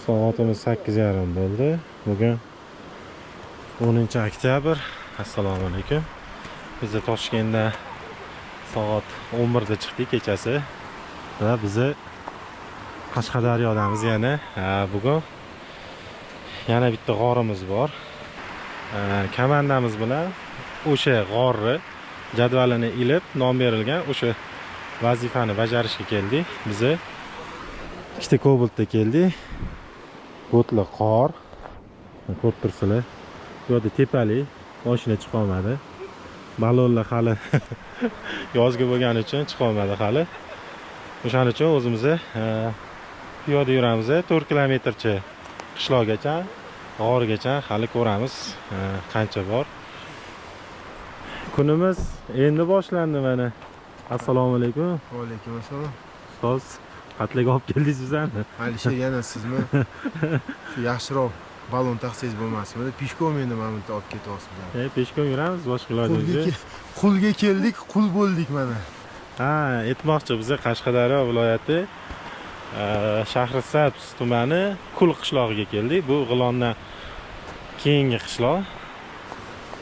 Soatimiz 8:30 bo'ldi. Bugun 10 oktyabr. Assalomu alaykum. Biz Toshkentda soat 11 da chiqdik kechasi va bizni Qashqadaryodamiz yana. Bugun yana bitta g'orimiz bor. Komandamiz bilan o'sha g'orni jadvalini ilib, nom berilgan o'sha vazifani bajarishga keldik. Biza ikkita Cobaltda keldik. Go'tli qor. Ko'rib turibsizlar. Bu yerda tepalik, mashina chiqa olmadi. Ballonlar hali yozgi bo'lgani uchun chiqa olmadi hali. O'shaning uchun o'zimiz piyoda yuramiz 4 kilometrcha qishloqgacha, g'orgacha. Hali ko'ramiz qancha bor. Kunimiz endi boshlandi mana. Assalomu alaykum. Va alaykum assalom. Ustoz, qatlaga olib keldingiz bizani. Alisher, yana sizmi? Shu yaxshiroq ballon taqsangiz bo'lmasmidi? Пешком endi mana bu yerda olib ketyapsiz bizani. E, пешком yuramiz, boshqa ilojimiz Qulga, yo'q. Qulga keldik, qul bo'ldik mana. Ha, aytmoqchi, biza Qashqadaryo viloyati Shahrisabz tumani Kul qishlog'iga keldik. Bu G'ilondan keyingi qishloq.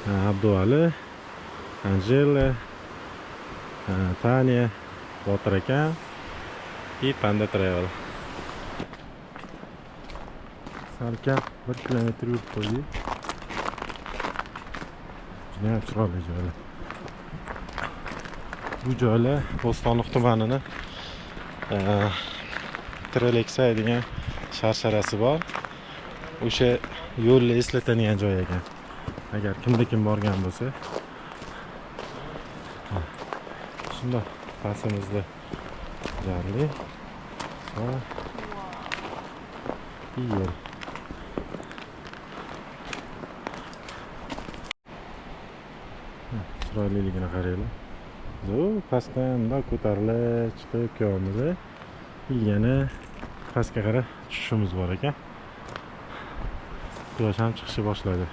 Ha, Abduvali, Anjela, Tanya, Botir aka и Panda Travel. Salkam 1 kilometr yurib qo'ydik. Juda ham chiroyli joylar. Bu joylar Bo'stonliq tumanini Tiraleksay degan sharsharasi bor. O'sha yo'lni eslatadigan joy ekan. Agar kimda kim borgan bo'lsa. Ha, shundoq pastimizda jarli. Soy. Yer. Ha, chiroyliligini qaranglar. Zo'r pastdan bundoq ko'tarilib chiqib kelyapmiz. Yana pastga qarab tushishimiz bor ekan. Quyosh ham chiqishni boshladi.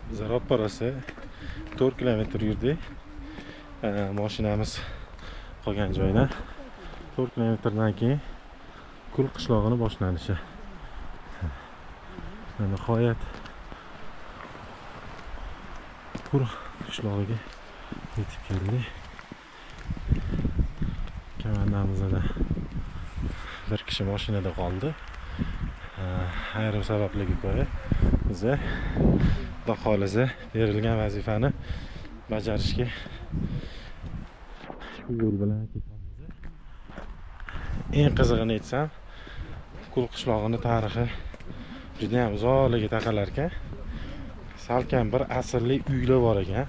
Biz roppa-rosa 4 kilometr yurdik. Mashinamiz qolgan joydan 4 kilometrdan keyin Kul qishlog'ini boshlanishi. Nihoyat Kul qishlog'iga yetib keldik. Komandamizda bir kishi mashinada qoldi. Ayrim sabablarga ko'ra biza Xudo xohlasa berilgan vazifani bajarishga shu yo'l bilan ketamiz. Eng qizig'ini aytsam, Kul qishlog'ini tarixi juda ham uzoqlarga taqalar ekan. Salkam bir asrlik uylar bor ekan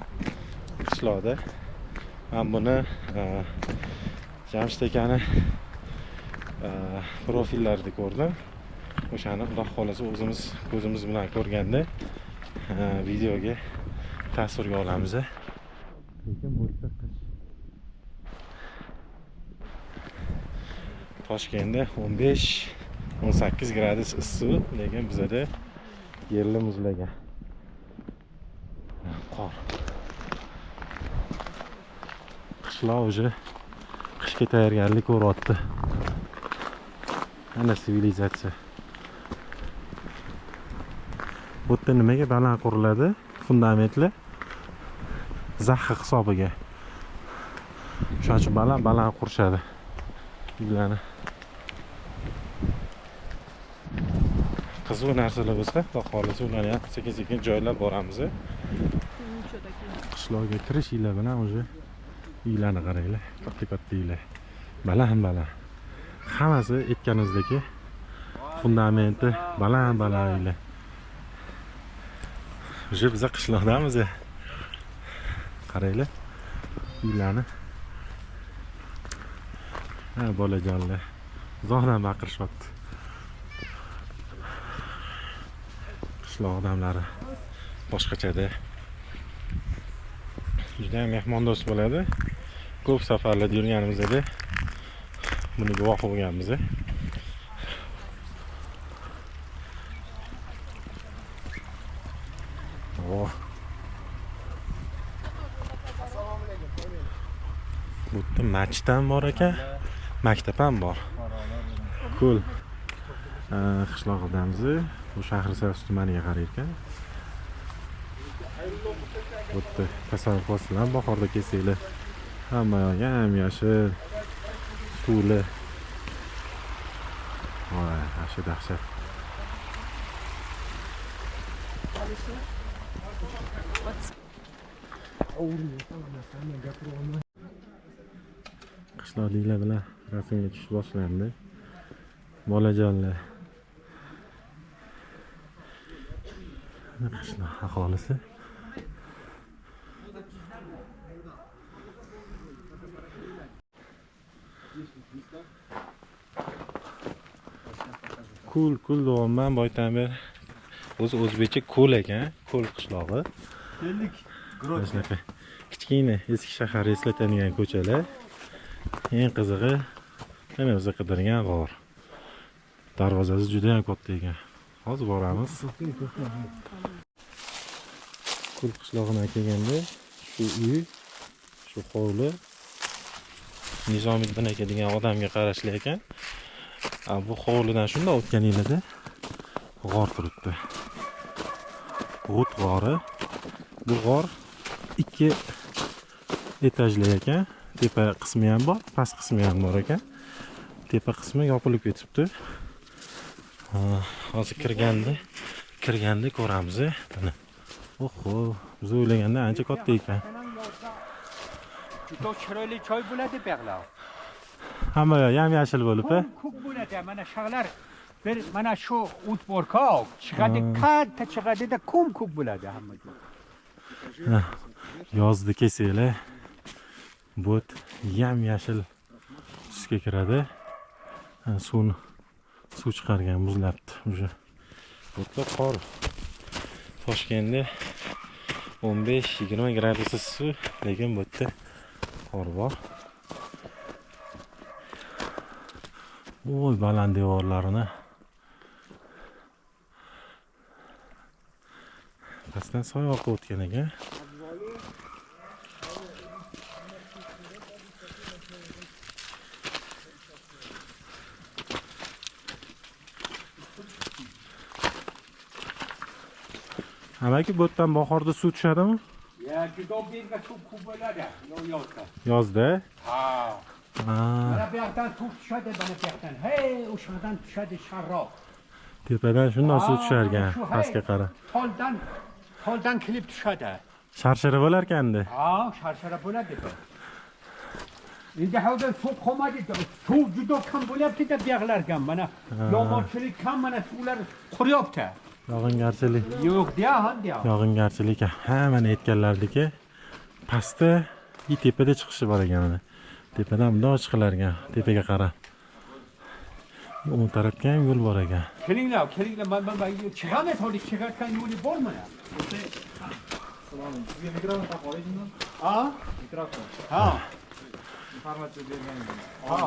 qishloqda. Men buni Jamshid akani profillarida ko'rdim. O'shani Xudo xohlasa o'zimiz ko'zimiz bilan ko'rganda videoga tasvirga olamiz. Lekin bu yerda qish. Toshkentda 15-18 gradus issiq, lekin bizada yerli muzlagan. Qor. Qishloq уже qishga tayyorgarlik ko'ryapti. Ana sivilizatsiya. Bu yerda nimaga baland quriladi? Fundamentli zaxi hisobiga. Shuning uchun baland baland qurishadi uylarni. Qiziq narsalar bo'lsa, Xudo xohlasa ularni ham sekin-sekin joylab boramiz. Qishloqga kirishinglar bilan уже uylarni qaranglar, katta-katta uylar. Baland baland. Hammasi aytganimizdek fundamenti baland baland uylar. Уже biz qishloqdamiz. Qaranglar uylarni. Ha, bolajonlar uzoqdan baqirishyapti. Qishloq odamlari boshqachada. Juda ham mehmondo'st bo'ladi. Ko'p safarlarda yurganimizda buni guvohi bo'lganmiz. Oh. Bu yerda masjid ham bor ekan, maktab ham bor. Ko'l qishlog'idamiz. Bu Shahrisabz tumaniga qarar ekan. Bu yerda tasavvur qilasizlar, bahorda kelsanglar hamma yoq yam-yashil, suvli. Voy, dahshat, dahshat. Qishloqliklar bilan rasmga tushish boshlandi. Bolajonlar. Qishloq aholisi. Kul, kul deyapman boydan beri. O'zi o'zbekcha ko'l ekan, ko'l qishlog'i. Keldik. Shunaqa kichkina eski shaharni eslatadigan ko'chalar. Eng qizig'i mana o'zi qidirgan g'or. Darvozasi juda ham katta ekan. Hozir boramiz. Ko'l qishlog'idan kelganda shu uy, shu hovli Nizomiddin aka degan odamga qarashli ekan. Bu hovlidan shunday o'tganingizda g'or turibdi. G'ut g'ori. Bu g'or 2 etajli ekan. Tepa qismi ham bor, past qismi ham bor ekan. Tepa qismi yopilib ketibdi. Hozir kirganda ko'ramiz. Mana. Oho, biz o'ylaganda ancha katta ekan. Juda chiroyli joy bo'ladi bu yoqlar. Hamma yam-yashil bo'lib, a? Ko'p bo'ladi. Mana shag'lar bir mana shu o't bor-ku, chiqadi, katta chiqadi-da, ko'm-ko'k bo'ladi hamma joy. Yozda kelsanglar, bu yam-yashil tusga kiradi. Suvni suv chiqargan muzlabdi o'sha. Bu yerda qor. Toshkentda 15-20 gradus issiq, lekin bu yerda qor bor. Oy, baland devorlarini. Pastdan soy oqib o'tgan ekan. Amaki, bu yerdan bahorda suv tushadimi? Ya, juda berga suv ko'p bo'ladi, yozda. Yozda? Ha. Mana bu yoqdan suv tushadi, mana bu yoqdan. Hey, o'shadan tushadi sharroq. Tepadan shundan suv tushar ekan, pastga qarab. Toldan kelib tushadi. Sharshara bo'lar ekanda. Ha, sharshara bo'ladi. Endi hozir suv qolmadi. Suv juda kam bo'lyapti-da bu yoqlarga. Mana yomg'irchilik kam, mana suvlar quriyapti. Yog'ingarchilik. Yo'q, deya, ha, deya. Yog'ingarchilik hammani aytganlaridiki, pastda i tepada chiqishi bor ekan mana. Tepadan bundoq chiqilar ekan, tepaga qarab. O'ng tarafga ham yo'l bor ekan. Kelinglar, kelinglar, men chiqamiz, hozir chiqayotgan yo'li bor mana. Salom. Sizga mikrofon taqib olaymi? Ha? Mikrofon. Ha. Informatsiya berganingiz. Ha.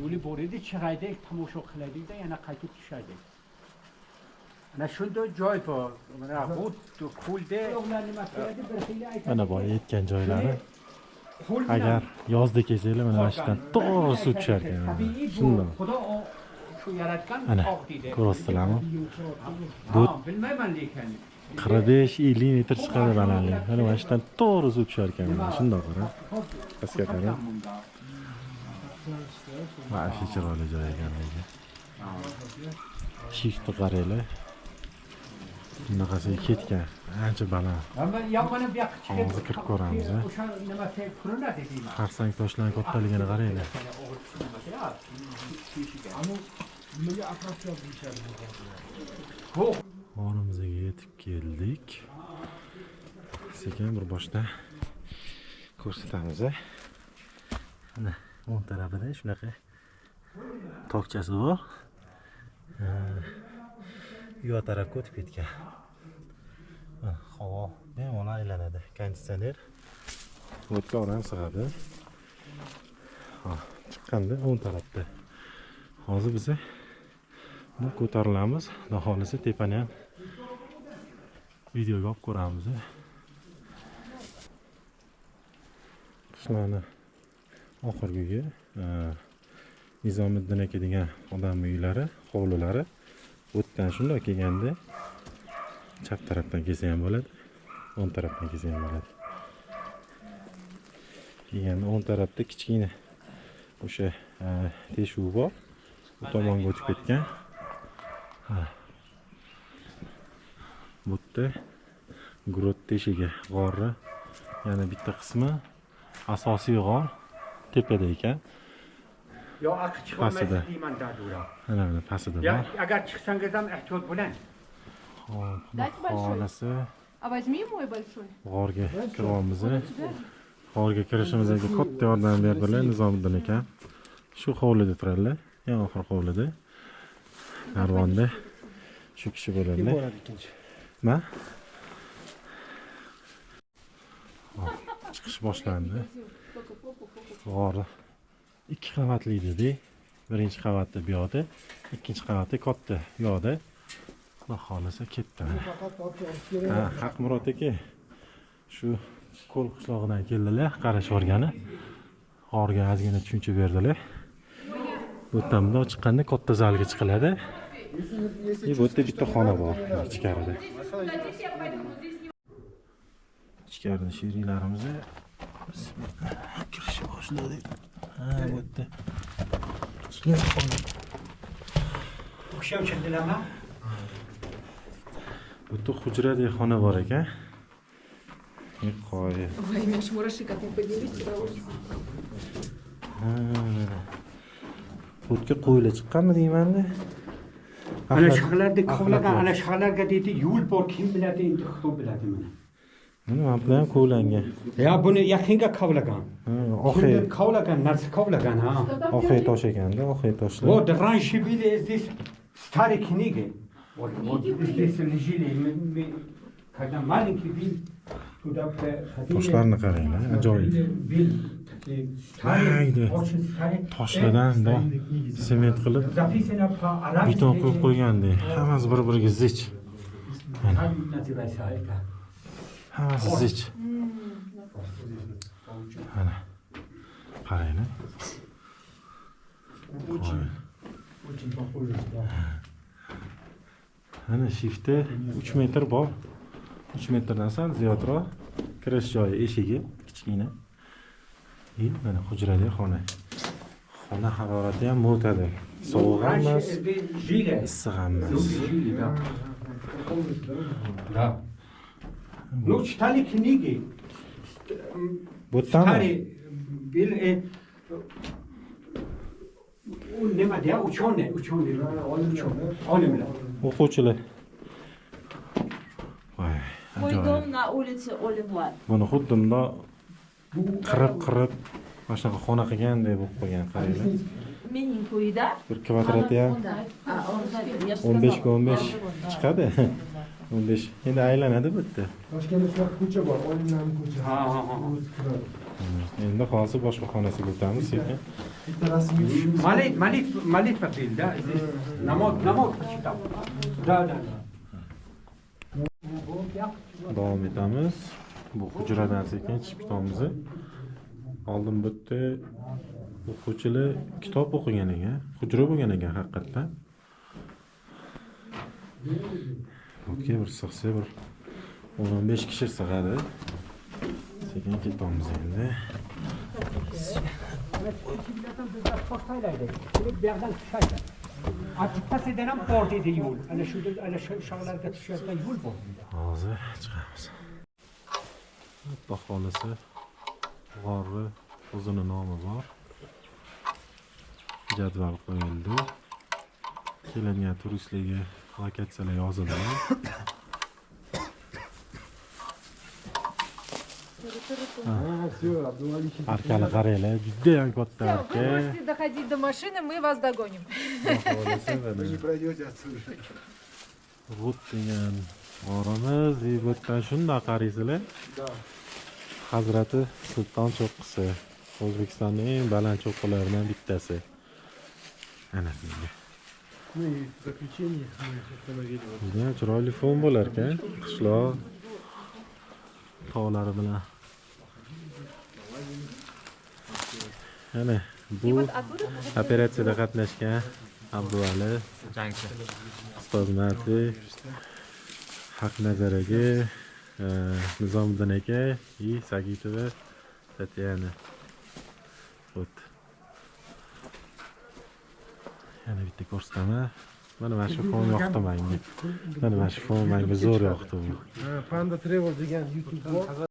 Yo'li bor edi, chiqaydik, tomosha qilaydik-da, yana qaytib tushaydik. Ana shunday joy bor. Mana bu ko'lda mana boya aytgan joylari. Agar yozda kelsanglar mana shu yerdan to'g'ri suv tushar ekan. Shunday. Xudo shu yaratgan tog' deydi. Ko'rasizlarmi? Bu bilmayman lekin 45-50 metr chiqadi balandlik. Mana shu yerdan to'g'ri suv tushar ekan. Mana shunday qarab. Pastga qarab. Mana shu chiroyli joy ekan lekin. Shiftni qaranglar. Bunaqasiga ketgan, ancha baland. Hozir kirib ko'ramiz. Xarsang toshlarning kattaligini qaranglar. G'orimizga yetib keldik. Sekin bir boshdan ko'rsatamiz. Mana o'ng tarafida shunaqa tokchasi bor. Uyo tarafga o'tib ketgan. Havo bemalol aylanadi. Konditsioner o'tga odam sig'adi. Chiqqanda o'ng tarafda. Hozir biz buni ko'tarilamiz. Xudo xolisa tepani ham videoga olib ko'ramiz. Qishloqni oxirgi uyi Nizomiddin aka degan odamning uylari, hovlilari. Bu yerdan shundoq kelganda chap tarafdan kelsa ham bo'ladi, o'ng tarafdan kelsa ham bo'ladi. Kelganda o'ng tarafda kichkina o'sha teshuv bor. Bu tomonga o'tib ketgan. Ha. Bu yerda grot teshigi, g'orni yana bitta qismi, asosiy g'or tepada ekan. Yo aql chiqolmaysiz deyman dadura. Mana buni pastida Ya bor. Agar chiqsangiz ham ehtiyot bo'ling. Hop, xudo Дать большой? xohlasa А возьми мой большой. g'orga kiryapmiz. G'orga kirishimizga katta yordam berdilar Nizomiddin aka. Shu hovlida turadilar, eng oxir hovlida. Narvonda shu kishi Kim bo'ladilar. boradi ikkinchi? Ma? Hop, chiqish boshlandi. Только попу, попу. G'or 2 qavatli dedik. Birinchi qavatda bu yoqda, ikkinchi qavatda katta yoqda. Xudo xohlasa ketdi mana. Faqat topib olish kerak. Ha, Haqmurod aka shu ko'l qishlog'idan keldilar, qarash o'rgani. G'orga ozgina tushuncha berdilar. Bu yerdan bundoq chiqqanda katta zalga chiqiladi. И bu yerda bitta xona bor ichkarida. Ichkarida sheriklarimiz bismillah kirishni boshladik. Ha, bu yerda kichkina xona. O'sha uchirdilarmi? Bu yerda hujradek xona bor ekan. Qo'y. Ой, у меня аж мураши как мы поднялись сюда. Ужас. Ha. Bu yerga qo'ylar chiqqanmi deymanda. Ana shahlarda kovlagan, Axlat ana shahlarga deydi, yo'l bor, kim biladi endi, Xudo biladi mana. Mana mana bular ham kovlangan. Ya buni yaqinga kovlagan. Ha, oxiy, Kimdir kovlagan, narsa kovlagan ha. Что там oxiy делали? tosh ekanda, oxiy toshlar. Вот раньше были здесь старые книги. Вот, вот здесь лежали. Мы, когда маленький был, туда ходили. Toshlarni qaranglar, ajoyib. Был такие старые, Haydi. очень старые. Toshlardan bundoq sement qilib Записано по-арабски. beton qo'yib qo'ygandek. Hammasi bir-biriga zich. Как называется это? Hammasi zich. Mana. Qaranglar. Очень, очень похоже, да. Mana shifti 3 metr bor. 3 metrdan sal ziyodroq kirish joyi, eshigi kichkina. И mana hujrali xona. Xona harorati ham mo'tadil. Sovuq ham Раньше emas, здесь жили. issiq ham emas. Люди жили, да. Да. Ну, читали книги. Bu yerdami? Старый был, u nima deya, ученый, ученый, olimlar. O'quvchilar. Voy, Мой ajoyib. дом на улице Оливар. Buni xuddi bundoq qirib-qirib mana shunaqa xona qilgandek bo'lib qolgan, qaranglar. Mening uyda. Bir kvadrati ham А, он знает, я же 15 ga сказала. 15 chiqadi. 15. Endi aylanadi bu yerda. Toshkentda shunaqa ko'cha bor, olimlarning ko'chasi. Ha, ha, ha. O'zi turadi. Endi hozir boshqa xonasiga o'tamiz sekin. Bitta rasmga tushishimiz Молитва, молитва был, да, здесь намоз, намоз читал. Да, да, да. Davom etamiz. Bu hujradan sekin chiqib ketamiz. Oldin bu yerda o'quvchilar kitob o'qigan ekan, hujra bo'lgan ekan haqiqatdan. Bu yerga bir sig'sa bir 10-15 kishi sig'adi. Sekin ketamiz endi. Bizlar tosh taylaydi. Kelib bu yoqdan tushadi. Bittasidan ham bor dedi yo'l. Ana shu, ana shu shog'larga tushayotgan yo'l bor dedi. Hozir chiqamiz. Xudo xohlasa g'orni o'zini nomi bor. Jadval qo'yildi. Kelingan turistlarga lokatsiyalar yozildi. Ha, всё, Abduvali Arkani qaranglar, juda ham katta Всё, вы arka. можете доходить до машины, мы вас догоним. Xudo xohlasa Вы mana не пройдете отсюда. G'ut degan g'orimiz, bu yerdan shundoq qaraysizlar. Да. Hazrati Sulton cho'qqisi, O'zbekistonning eng baland cho'qqilaridan bittasi. Ana sizga. Ну и в заключение мы установили вот Juda ham chiroyli fon bo'lar ekan, qishloq tog'lari bilan. Mana bu operatsiyada qatnashgan Abduvali, Jangchi. Ustoz Matviy, Haqnazar aka, Nizomiddin aka и Sagitova Tatyana. Вот. Yana bitta ko'rsataman. Mana shu fon yoqdi menga. Mana shu fon menga zo'r yoqdi bu. Panda Travel degan YouTube bor.